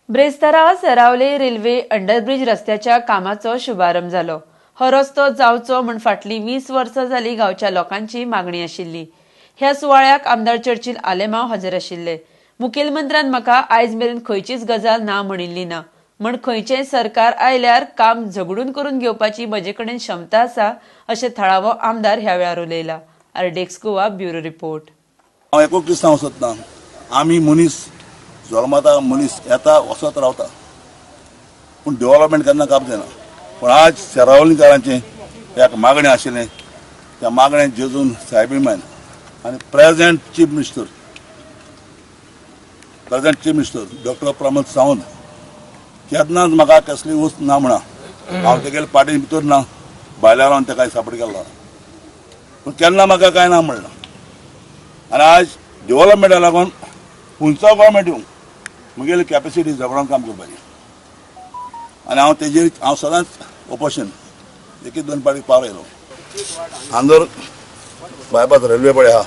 ब्रेस्तारा सरावले railway underbridge रस्त्याच्या कामाचो शुभारंभ जालो. हो रस्तो जावचो म्हूण फाटलीं 20 वर्सां जाली गांवच्या लोकांची मागणी आशिल्ली. ह्या सुवाळ्याक आमदार चर्चिल आलेमाव हजर आशिल्ले. मुखेलमंत्र्यान म्हाका आयज मेरेन खंयचीच गजाल ना म्हणिल्ली ना म्हण खंयचेंय सरकार आयल्यार काम झगडून करून घेवपाची म्हजे कडेन क्षमता आसा, अशें थळावो आमदार ह्या वेळार उलयला. RDX Goa, bureau report. हांव एकूच क्रिस्तांव सोदता. आमी मनीस जल्मता, मनीस येता, वचत रावता, पूण डेव्हलपमेंट केन्ना काप जायना. पूण आज सेरावलीकारांचें एक मागणें आशिल्लें, त्या मागणें जेजून सायबीण आनी present Chief Minister Doctor Pramod Sawant केन्नाच म्हाका कसली वस्त ना म्हणा. हांव तेगेले पार्टी भितर ना, भायल्या रावन तेका सपोर्ट केल्लो, पूण केन्ना म्हाका कांय ना म्हणलां. आनी आज डेव्हलपमेंटा लागून खंयचो गव्हर्मेंट येवं, म्हगेली कॅपेसिटी झगडोन काम करपाची आनी हांव तेजेर हांव सदांच ओपोजिशन एक दोन पाटी पावर येयलो. आंदोर बायपास रेल्वे पळय आहा,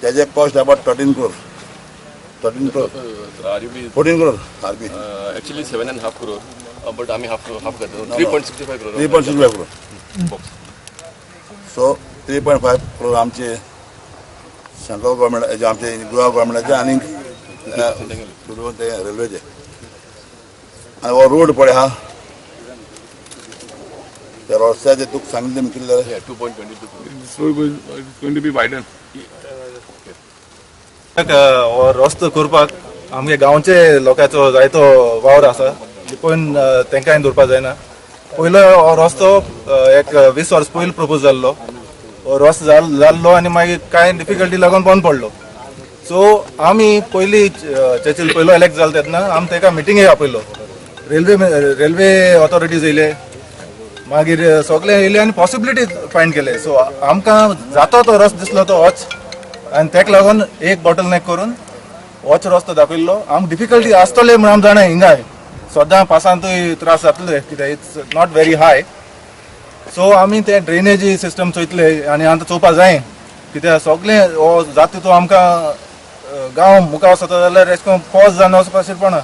तेजे cost about 13 crore, 13 crore. RUB 14 crore RB. Actually 7.5 crore, but आम्ही हाफ हाफ करतो, 3.65 crore. 3.65 crore. So 3.5 crore आमचे सेंट्रल गव्हर्मेंट, आमचे गोवा गव्हर्मेंटाचे आनी ते रेल्वेचे. आनी हो रोड पळय आहा, त्या रस्त्याचे तुका सांगितलें कितले जालें? 2.22. This road is going to be widened. हो रस्तो करपाक आमगे गांवचे लोकांचो जायतो वावर आसा. पण तेंकां दवरपाक जायना. पयलो हो रस्तो एक 20 वर्स पयलीं प्रपोज जाल्लो. हो रस्तो जाल्लो आनी मागीर कांय डिफिकल्टी लागून बंद पडलो. सो आमी पयलीं चर्चिल पयलो इलेक्ट जालो तेन्ना आमी तेका मिटिंगेक आपयलो. रेल्वे ऑथॉरिटीज येयले, मागीर सगळे येयले आनी पॉसिबिलिटी फायंड केले. सो आमकां जातो तो रस्तो दिसलो तो होच आनी तेका लागून एक बॉटल नेक करून होच रस्तो दाखयल्लो. आमकां डिफिकल्टी आसतले म्हूण आमी जाणा, हिंगाय सदां पावसांतूय त्रास जातले कित्याक it's not very high. So आमी ते ड्रेनेजी सिस्टम चोयतले आनी आतां चोवपा जाय कित्याक सगळें हो जाता तो आमकां गांव मुखार वचता जाल्यार एशें करून पॉज जावन वचपा शिरपणा.